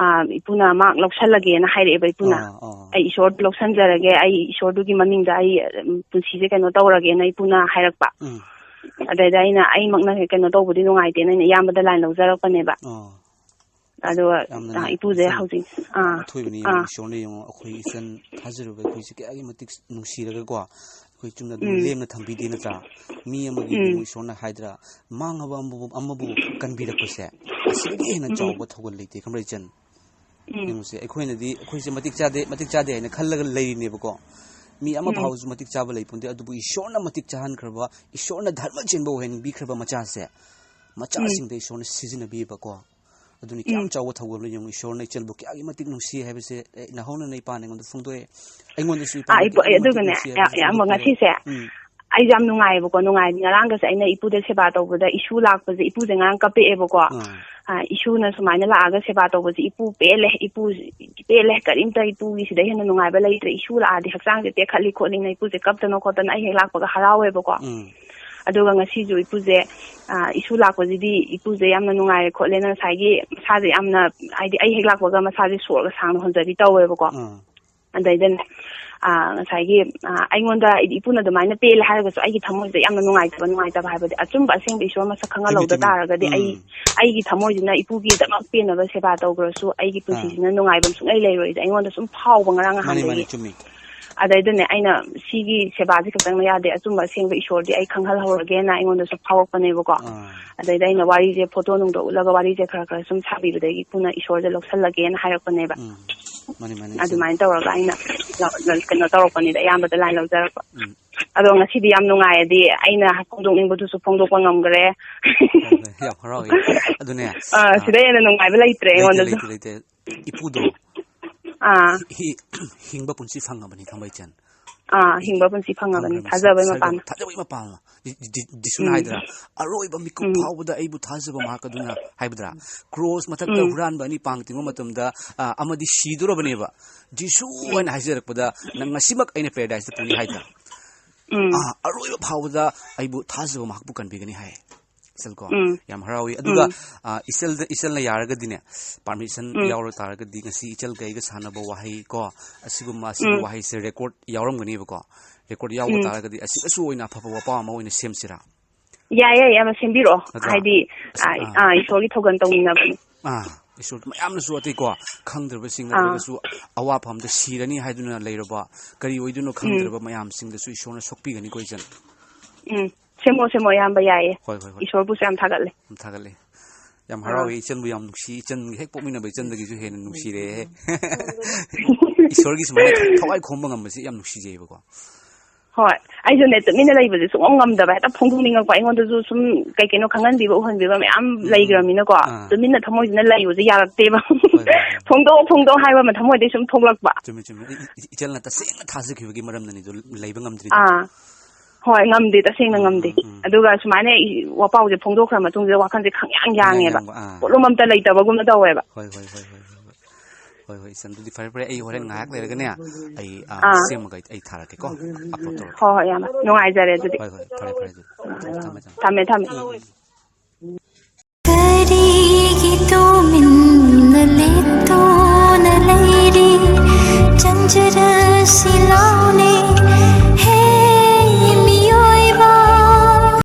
ꯑꯥ, ꯏꯄꯨꯅ ꯃꯥ ꯂꯧꯁꯜꯂꯒꯦꯅ ꯍꯥꯏꯔꯛꯑꯦꯕ ꯏꯄꯨꯅ꯫ ꯑꯥ, ꯑꯥ꯫ "ꯑꯩ ꯏꯁꯣꯔ ꯂꯧꯁꯟꯖꯔꯒꯦ, ꯑꯩ ꯏꯁꯣꯔꯗꯨꯒꯤ ꯃꯃꯤꯡꯗ ꯑꯩ, ꯎꯝ, ꯄꯨꯟꯁꯤꯁꯦ ꯀꯩꯅꯣ ꯇꯧꯔꯒꯦꯅ" ꯏꯄꯨꯅ ꯍꯥꯏꯔꯛꯄ꯫ ꯎꯝ꯫ ꯑꯗꯩꯗ ꯑꯩꯅ ꯑꯩꯃꯛꯅ ꯀꯩꯅꯣ ꯇꯧꯕꯗꯤ ꯅꯨꯡꯉꯥꯏꯇꯦꯅ ꯑꯩꯅ ꯏꯌꯥꯝꯕꯗ ꯂꯥꯏꯟ ꯂꯧꯖꯔꯛꯄꯅꯦꯕ꯫ ꯑꯥ꯫ ꯑꯗꯨꯒ, ꯌꯥꯝꯅꯅꯦ, ꯑꯥ, ꯏꯄꯨꯁꯦ ꯏꯆꯟ, ꯍꯧꯖꯤꯛ, ꯑꯥ, ꯑꯊꯣꯏꯕꯅꯤ ꯌꯦꯡꯉꯣ, ꯑꯥ꯫ ꯏꯁꯣꯔꯅ ꯌꯦꯡꯉꯣ, ꯑꯩꯈꯣꯏ ꯏꯆꯟ ꯊꯥꯖꯔꯨꯕ ꯑꯩꯈꯣꯏꯁꯦ ꯀꯌꯥꯒꯤ ꯃꯇꯤꯛ ꯅꯨꯡꯁꯤꯔꯒꯀꯣ, ꯑꯩꯈꯣꯏ ꯆꯨꯝꯅ ꯑꯗꯨꯝ ꯎꯝ꯫ ꯂꯦꯝꯅ ꯊꯝꯕꯤꯗꯦ ꯅꯠꯇ꯭ꯔꯥ? ꯃꯤ ꯑꯃꯒꯤ ꯎꯝ꯫ ꯌꯦꯡꯉꯣ, ꯏꯁꯣꯔꯅ ꯍꯥꯏꯗ꯭ꯔꯥ, ꯃꯥꯡꯉꯕ ꯑꯃꯕꯨ, ꯑꯃꯕꯨ ꯀꯟꯕꯤꯔꯛꯄꯁꯦ, ꯑꯁꯤꯗꯒꯤ ꯍꯦꯟꯅ ꯎꯝ꯫ ꯆꯥꯎꯕ ꯊꯧꯒꯜ ꯂꯩꯇꯦ, ꯈꯪꯕ꯭ꯔꯥ, ꯏꯆꯟ? ꯎꯝ꯫ ꯌꯦꯡꯉꯨꯁꯦ, ꯑꯩꯈꯣꯏꯅꯗꯤ ꯑꯩꯈꯣꯏꯁꯦ ꯃꯇꯤꯛ ꯆꯥꯗꯦ, ꯃꯇꯤꯛ ꯆꯥꯗꯦ ꯍꯥꯏꯅ ꯈꯜꯂꯒ ꯂꯩꯔꯤꯅꯦꯕꯀꯣ꯫ ꯃꯤ ꯑꯃ ꯎꯝ꯫ ꯐꯥꯎꯁꯨ ꯃꯇꯤꯛ ꯆꯥꯕ ꯂꯩ ꯄꯣꯟꯇꯦ, ꯑꯗꯨꯕꯨ ꯏꯁꯣꯔꯅ ꯃꯇꯤꯛ ꯆꯥꯍꯟꯈ꯭ꯔꯕ, ꯏꯁꯣꯔꯅ ꯙꯔꯃ ꯆꯦꯟꯕ ꯑꯣꯏꯍꯟꯕꯤꯈ꯭ꯔꯕ ꯃꯆꯥꯁꯦ, ꯎꯝ꯫ ꯃꯆꯥꯁꯤꯡꯗ ꯏꯁꯣꯔꯅ ꯁꯤꯖꯤꯟꯅꯕꯤꯕꯀꯣ꯫ ꯑꯗꯨꯅꯤ ꯀꯌꯥꯝ ꯎꯝ꯫ ꯆꯥꯎꯕ ꯊꯧꯒꯜꯅꯣ ꯌꯦꯡꯉꯨ, ꯏꯁꯣꯔꯅ ꯏꯆꯟꯕꯨ ꯀꯌꯥꯒꯤ ꯃꯇꯤꯛ ꯅꯨꯡꯁꯤ ꯍꯥꯏꯕꯁꯦ, ꯑꯦ, ꯅꯍꯧꯅꯅ ꯏꯄꯥꯅ ꯑꯩꯉꯣꯟꯗ ꯐꯣꯡꯗꯣꯛꯑꯦ꯫ ꯑꯩꯉꯣꯟꯗꯁꯨ ꯏꯄꯥ ꯑꯥ, ꯃꯇꯤꯛ, ꯏꯄꯨ-, ꯑꯦ, ꯏꯄꯥ ꯃꯇꯤꯛ ꯑꯗꯨꯒꯅꯦ, ꯅꯨꯡꯁꯤ ꯍꯥꯏꯕꯁꯦ ꯏꯌꯥꯝꯕ, ꯐꯣꯡꯗꯣꯛꯄꯤꯔꯦ꯫ ꯉꯁꯤꯁꯦ ꯎꯝ꯫ ꯑꯩꯁꯦ ꯌꯥꯝ ꯅꯨꯡꯉꯥꯏꯌꯦꯕꯀꯣ, ꯅꯨꯡꯉꯥꯏꯕꯗꯤ ꯉꯔꯥꯡꯒꯁꯦ ꯑꯩꯅ ꯏꯄꯨꯗ ꯁꯦꯕꯥ ꯇꯧꯕꯗ ꯏꯁꯨ ꯂꯥꯛꯄꯁꯦ, ꯏꯄꯨꯁꯦ ꯉꯔꯥꯡ ꯀꯞꯄꯛꯑꯦꯕꯀꯣ꯫ ꯑꯥ꯫ ꯑꯥ, ꯏꯁꯨꯅ ꯁꯨꯃꯥꯏꯅ ꯂꯥꯛꯑꯒ ꯁꯦꯕꯥ ꯇꯧꯕꯁꯦ, "ꯏꯄꯨ ꯄꯦꯜꯂꯦ, ꯏꯄꯨ ꯄꯦꯜꯂꯦ, ꯀꯔꯤꯝꯇ ꯏꯄꯨꯒꯤ ꯁꯤꯗꯩ ꯍꯦꯟꯅ ꯅꯨꯡꯉꯥꯏꯕ ꯂꯩꯇ꯭ꯔꯦ, ꯏꯁꯨ ꯂꯥꯛꯑꯗꯤ ꯍꯛꯆꯥꯡꯁꯦ ꯇꯦꯛꯈꯠꯂꯤ ꯈꯣꯠꯂꯤꯅ" ꯏꯄꯨꯁꯦ ꯀꯞꯇꯅ ꯈꯣꯠꯇꯅ ꯑꯩ ꯍꯦꯛ ꯂꯥꯛꯄꯒ ꯍꯔꯥꯎꯋꯦꯕꯀꯣ꯫ ꯎꯝ꯫ ꯑꯗꯨꯒ ꯉꯁꯤꯁꯨ ꯏꯄꯨꯁꯦ, ꯑꯥ, ꯏꯁꯨ ꯂꯥꯛꯄꯁꯤꯗꯤ ꯏꯄꯨꯁꯦ ꯌꯥꯝꯅ ꯅꯨꯡꯉꯥꯏꯔꯦ ꯈꯣꯠꯂꯦꯅ ꯉꯁꯥꯏꯒꯤ ꯃꯁꯥꯁꯦ ꯌꯥꯝꯅ, ꯍꯥꯏꯗꯤ ꯑꯩ ꯍꯦꯛ ꯂꯥꯛꯄꯒ ꯃꯁꯥꯁꯦ ꯁꯣꯔꯒ ꯁꯥꯡꯅ ꯍꯣꯟꯖꯔꯤ ꯇꯧꯋꯦꯕꯀꯣ꯫ ꯑꯥ꯫ ꯑꯗꯩꯗꯅꯦ, ꯑꯥ, ꯉꯁꯥꯏꯒꯤ, ꯑꯥ, ꯑꯩꯉꯣꯟꯗ ꯏꯄꯨꯅ ꯑꯗꯨꯃꯥꯏꯅ ꯄꯦꯜꯂꯦ ꯍꯥꯏꯔꯒꯁꯨ ꯑꯩꯒꯤ ꯊꯃꯣꯏꯁꯤꯗ ꯌꯥꯝꯅ ꯅꯨꯡꯉꯥꯏꯇꯕ, ꯅꯨꯡꯉꯥꯏꯇꯕ ꯍꯥꯏꯕꯗꯤ ꯑꯆꯨꯝꯕ ꯑꯁꯦꯡꯕ ꯏꯁꯣꯔ ꯃꯁꯛ ꯈꯪꯍꯜꯍꯧꯗ ꯆꯨꯝꯃꯤ, ꯆꯨꯝꯃꯤ꯫ ꯇꯥꯔꯒꯗꯤ ꯑꯩ, ꯎꯝ꯫ ꯑꯩꯒꯤ ꯊꯃꯣꯏꯁꯤꯅ ꯏꯄꯨꯒꯤꯗꯃꯛ ꯄꯦꯟꯅꯕ ꯁꯦꯕꯥ ꯇꯧꯈ꯭ꯔꯁꯨ ꯑꯩꯒꯤ ꯑꯥ꯫ ꯄꯨꯟꯁꯤꯁꯤꯅ ꯅꯨꯡꯉꯥꯏꯕ ꯁꯨꯡꯂꯩ ꯂꯩꯔꯣꯏꯁꯦ ꯑꯩꯉꯣꯟꯗ ꯁꯨꯝ ꯐꯥꯎꯕ ꯉꯔꯥꯡ ꯃꯥꯅꯤ, ꯃꯥꯅꯤ, ꯅꯍꯥꯟꯗꯒꯤ꯫ ꯆꯨꯝꯃꯤ꯫ ꯑꯗꯩꯗꯅꯦ ꯑꯩꯅ ꯁꯤꯒꯤ ꯁꯦꯕꯥꯁꯤ ꯈꯛꯇꯪꯅ ꯌꯥꯗꯦ, ꯑꯆꯨꯝꯕ ꯑꯁꯦꯡꯕ ꯏꯁꯣꯔꯗꯤ ꯑꯩ ꯈꯪꯍꯜꯍꯧꯔꯒꯦꯅ ꯑꯩꯉꯣꯟꯗꯁꯨ ꯐꯥꯎꯔꯛꯄꯅꯦꯕꯀꯣ꯫ ꯑꯥ꯫ ꯑꯗꯩꯗ ꯑꯩꯅ ꯋꯥꯔꯤꯁꯦ, ꯐꯣꯇꯣ ꯅꯨꯡꯗꯣ ꯎꯠꯂꯒ ꯋꯥꯔꯤꯁꯦ ꯈꯔ ꯈꯔ ꯁꯨꯝ ꯁꯥꯕꯤꯕꯗꯒꯤ ꯏꯄꯨꯅ ꯏꯁꯣꯔꯁꯦ ꯂꯧꯁꯜꯂꯒꯦꯅ ꯍꯥꯏꯔꯛꯄꯅꯦꯕ꯫ ꯎꯝ꯫ ꯃꯥꯅꯤ, ꯃꯥꯅꯤ, ꯏꯆꯟ꯫ ꯑꯗꯨꯃꯥꯏꯅ ꯇꯧꯔꯒ ꯑꯩꯅ ꯂ-, ꯂ-, ꯀꯩꯅꯣ ꯇꯧꯔꯛꯄꯅꯤꯗ, ꯑꯌꯥꯝꯕꯗ ꯂꯥꯏꯟ ꯂꯧꯖꯔꯛꯄ꯫ ꯎꯝ꯫ ꯑꯗꯣ ꯉꯁꯤꯗꯤ ꯌꯥꯝ ꯅꯨꯡꯉꯥꯏ, ꯍꯥꯏꯗꯤ ꯑꯩꯅ ꯐꯣꯡꯗꯣꯛꯅꯤꯡꯕꯗꯨꯁꯨ ꯐꯣꯡꯗꯣꯛꯄ ꯉꯝꯈ꯭ꯔꯦ꯫ ꯌꯥꯝ ꯍꯔꯥꯎꯋꯤ꯫ ꯑꯗꯨꯅꯦ, ꯑꯥ, ꯑꯥ, ꯁꯤꯗꯩ ꯍꯦꯟꯅ ꯅꯨꯡꯉꯥꯏꯕ ꯂꯩꯇ꯭ꯔꯦ ꯂꯩꯇꯦ, ꯑꯩꯉꯣꯟꯗꯁꯨ꯫ ꯂꯩꯇꯦ, ꯂꯩꯇꯦ꯫ ꯏꯄꯨꯗꯣ, ꯑꯥ꯫ ꯍꯤ-, ꯍꯤꯡꯕ ꯄꯨꯟꯁꯤ ꯐꯪꯉꯕꯅꯤ, ꯈꯪꯕ꯭ꯔꯥ, ꯏꯆꯟ? ꯑꯥ, ꯍꯤꯡꯕ ꯄꯨꯟꯁꯤ ꯐꯪꯉꯕꯅꯤ, ꯐꯪꯈ꯭ꯔꯕꯅꯤ꯫ ꯊꯥꯖꯕꯩ ꯁꯔꯒ-, ꯃꯄꯥꯟꯅ꯫ ꯊꯥꯖꯕꯩ ꯃꯄꯥꯟꯅ꯫ ꯖꯤ-, ꯖꯤ-, ꯖꯤꯁꯨꯅ ꯎꯝ꯫ ꯍꯥꯏꯗ꯭ꯔꯥ, "ꯑꯔꯣꯏꯕ ꯃꯤꯀꯨꯞ ꯎꯝ꯫ ꯐꯥꯎꯕꯗ ꯑꯩꯕꯨ ꯊꯥꯖꯕ ꯃꯍꯥꯛ ꯑꯗꯨꯅ", ꯍꯥꯏꯕꯗ꯭ꯔꯥ? ꯀ꯭ꯔꯣꯁ ꯃꯊꯛꯇ ꯎꯝ꯫ ꯍꯨꯔꯥꯟꯕ ꯑꯅꯤ ꯄꯥꯡ ꯇꯤꯡꯕ ꯃꯇꯝꯗ, ꯑ, ꯑꯃꯗꯤ ꯁꯤꯗꯣꯔꯕꯅꯦꯕ꯫ "ꯖꯤꯁꯨ" ꯎꯝ꯫ ꯍꯥꯏꯅ ꯍꯥꯏꯖꯔꯛꯄꯗ, "ꯅꯪ ꯉꯁꯤꯃꯛ ꯑꯩꯅ ꯄꯦꯔꯥꯗꯥꯏꯁꯇ ꯄꯨꯅꯤ" ꯍꯥꯏꯗ꯭ꯔꯥ? ꯎꯝ꯫ ꯑ, "ꯑꯔꯣꯏꯕ ꯐꯥꯎꯕꯗ ꯑꯩꯕꯨ ꯊꯥꯖꯕ ꯃꯍꯥꯛꯄꯨ ꯀꯟꯕꯤꯒꯅꯤ" ꯍꯥꯏ꯫ ꯏꯆꯜ ꯀꯣ, ꯎꯝ꯫ ꯌꯥꯝ ꯍꯔꯥꯎꯏ꯫ ꯑꯗꯨꯒ, ꯎꯝ꯫ ꯑ, ꯏꯆꯜꯗ, ꯏꯆꯜꯅ ꯌꯥꯔꯒꯗꯤꯅꯦ, ꯄꯥꯔꯃꯤꯁꯟ ꯎꯝ꯫ ꯌꯥꯎꯔ ꯇꯥꯔꯒꯗꯤ ꯉꯁꯤ ꯏꯆꯜꯒ ꯑꯩꯒ ꯁꯥꯟꯅꯕ ꯋꯥꯍꯩ ꯀꯣ, ꯑꯁꯤꯒꯨꯝꯕ, ꯑꯁꯤꯒꯤ ꯎꯝ꯫ ꯋꯥꯍꯩꯁꯦ ꯔꯦꯀꯣꯔꯗ ꯌꯥꯎꯔꯝꯒꯅꯦꯕꯀꯣ꯫ ꯔꯦꯀꯣꯔꯗ ꯌꯥꯎꯕ ꯎꯝ꯫ ꯇꯥꯔꯒꯗꯤ ꯑꯁꯤꯗꯁꯨ ꯑꯣꯏꯅ ꯑꯐꯕ ꯋꯥꯄꯥꯎ ꯑꯃ ꯑꯣꯏꯅ ꯁꯦꯝꯁꯤꯔꯥ? ꯌꯥꯏ, ꯌꯥꯏ, ꯌꯥꯝꯅ ꯁꯦꯝꯕꯤꯔꯛꯑꯣ꯫ ꯅꯠꯇ꯭ꯔꯥ? ꯍꯥꯏꯗꯤ, ꯑꯁ, ꯑ, ꯑꯥ꯫ ꯑ, ꯏꯁꯣꯔꯒꯤ ꯊꯧꯒꯜ ꯇꯧꯃꯤꯟꯅꯕꯅꯤ꯫ ꯑꯥ, ꯏꯁꯣꯔ ꯃꯌꯥꯝꯅꯁꯨ ꯑꯇꯩꯀꯣ, ꯈꯪꯗ꯭ꯔꯕꯁꯤꯡ ꯑꯥ꯫ ꯅꯠꯇ꯭ꯔꯒꯁꯨ ꯑꯋꯥꯐꯝꯗ ꯁꯤꯔꯅꯤ ꯍꯥꯏꯗꯨꯅ ꯂꯩꯔꯕ, ꯀꯔꯤ ꯑꯣꯏꯗꯣꯏꯅꯣ ꯎꯝ꯫ ꯈꯪꯗ꯭ꯔꯕ ꯃꯌꯥꯝꯁꯤꯡꯗꯁꯨ ꯏꯁꯣꯔꯅ ꯁꯣꯛꯄꯤꯒꯅꯤꯀꯣ, ꯏꯆꯟ꯫ ꯎꯝ, ꯁꯦꯝꯃꯣ, ꯁꯦꯝꯃꯣ, ꯏꯌꯥꯝꯕ, ꯌꯥꯏꯌꯦ꯫ ꯍꯣꯏ, ꯍꯣꯏ, ꯍꯣꯏ꯫ ꯏꯁꯣꯔꯕꯨꯁꯨ ꯌꯥꯝ ꯊꯥꯒꯠꯂꯦ꯫ ꯌꯥꯝ ꯊꯥꯒꯠꯂꯦ꯫ ꯌꯥꯝ ꯑꯥ꯫ ꯍꯔꯥꯎꯋꯦ, ꯏꯆꯟꯕꯨ ꯌꯥꯝ ꯅꯨꯡꯁꯤ, ꯏꯆꯟꯒꯤ ꯍꯦꯛ ꯄꯣꯛꯃꯤꯟꯅꯕ ꯏꯆꯟꯗꯒꯤꯁꯨ ꯍꯦꯟꯅ ꯅꯨꯡꯁꯤꯔꯦꯍꯦ꯫ ꯏꯁꯣꯔꯒꯤ ꯁꯨꯃꯥꯏꯅ ꯊꯋꯥꯏ ꯈꯣꯝꯕ ꯉꯝꯕꯁꯦ ꯌꯥꯝ ꯅꯨꯡꯁꯤꯖꯩꯑꯕꯀꯣ꯫ ꯍꯣꯏ, ꯑꯩꯁꯨꯅꯦ, ꯇꯨꯃꯤꯟꯅ ꯂꯩꯕꯁꯦ ꯁꯨꯡꯉꯝ ꯉꯝꯗꯕ, ꯍꯦꯛꯇ ꯐꯣꯡꯗꯣꯛꯅꯤꯡꯉꯛꯄ, ꯑꯩꯉꯣꯟꯗꯁꯨ ꯁꯨꯝ ꯀꯩ ꯀꯩꯅꯣ ꯈꯪꯍꯟꯕꯤꯕ, ꯎꯍꯟꯕꯤꯕ ꯃꯌꯥꯝ ꯎꯝ, ꯎꯝ꯫ ꯂꯩꯈ꯭ꯔꯕꯅꯤꯅꯀꯣ, ꯑꯥ꯫ ꯇꯨꯃꯤꯟꯅ ꯊꯃꯣꯏꯁꯤꯅ ꯂꯩꯕꯁꯦ ꯌꯥꯔꯛꯇꯦꯕ꯫ ꯍꯣꯏ, ꯍꯣꯏ, ꯍꯣꯏ꯫ "ꯐꯣꯡꯗꯣꯛꯑꯣ, ꯐꯣꯡꯗꯣꯛꯑꯣ" ꯍꯥꯏꯕ ꯑꯃ ꯊꯃꯣꯏꯗꯩ ꯁꯨꯝ ꯊꯣꯛꯂꯛꯄ꯫ ꯆꯨꯝꯃꯤ, ꯆꯨꯝꯃꯤ꯫ ꯏ-, ꯏ-, ꯏꯆꯜꯅ ꯇꯁꯦꯡꯅ ꯊꯥꯖꯈꯤꯕꯒꯤ ꯃꯔꯝꯅꯅꯤꯗꯣ ꯂꯩꯕ ꯉꯝꯗ꯭ꯔꯤꯗꯣ꯫ ꯑꯥ꯫ ꯍꯣꯏ, ꯉꯝꯗꯦ, ꯇꯁꯦꯡꯅ ꯎꯝ, ꯉꯝꯗꯦ꯫ ꯎꯝ, ꯎꯝ꯫ ꯑꯗꯨꯒ ꯁꯨꯃꯥꯏꯅ ꯏ-, ꯋꯥꯄꯥꯎꯁꯦ ꯐꯣꯡꯗꯣꯛꯈ꯭ꯔ ꯃꯇꯨꯡꯁꯤꯗ ꯋꯥꯈꯜꯁꯦ ꯈꯪꯌꯥꯡ ꯈꯪꯌꯥꯡ ꯌꯥꯡꯉꯦꯕ꯫ ꯌꯥꯡꯕ, ꯑꯥ꯫ ꯄꯣꯠꯂꯨꯝ ꯑꯝꯇ ꯂꯩꯇꯕꯒꯨꯝꯅ ꯇꯧꯋꯦꯕ꯫ ꯍꯣꯏ, ꯍꯣꯏ, ꯍꯣꯏ, ꯍꯣꯏ, ꯍꯣꯏ, ꯍꯣꯏ꯫ ꯍꯣꯏ, ꯍꯣꯏ, ꯏꯆꯟ, ꯑꯗꯨꯗꯤ ꯐꯔꯦ, ꯐꯔꯦ, ꯑꯩ ꯍꯣꯔꯦꯟ ꯉꯥꯏꯍꯥꯛ ꯂꯩꯔꯒꯅꯦ, ꯑꯩ, ꯑꯥ, ꯑꯥ꯫ ꯁꯦꯝꯃꯒ ꯑꯩ, ꯑꯩ ꯊꯥꯔꯛꯀꯦꯀꯣ, ꯑꯞꯂꯣꯗ ꯇꯧꯔꯛꯀꯦ꯫ ꯍꯣꯏ, ꯍꯣꯏ, ꯌꯥꯝꯅ ꯅꯨꯡꯉꯥꯏꯖꯔꯦ ꯑꯗꯨꯗꯤ꯫ ꯍꯣꯏ, ꯍꯣꯏ, ꯐꯔꯦ, ꯐꯔꯦ ꯑꯗꯨꯗꯤ꯫ ꯊꯝꯃꯦ, ꯊꯝꯃꯦ꯫ ꯊꯝꯃꯦ, ꯊꯝꯃꯦ꯫ ꯎꯝ, ꯎꯝ꯫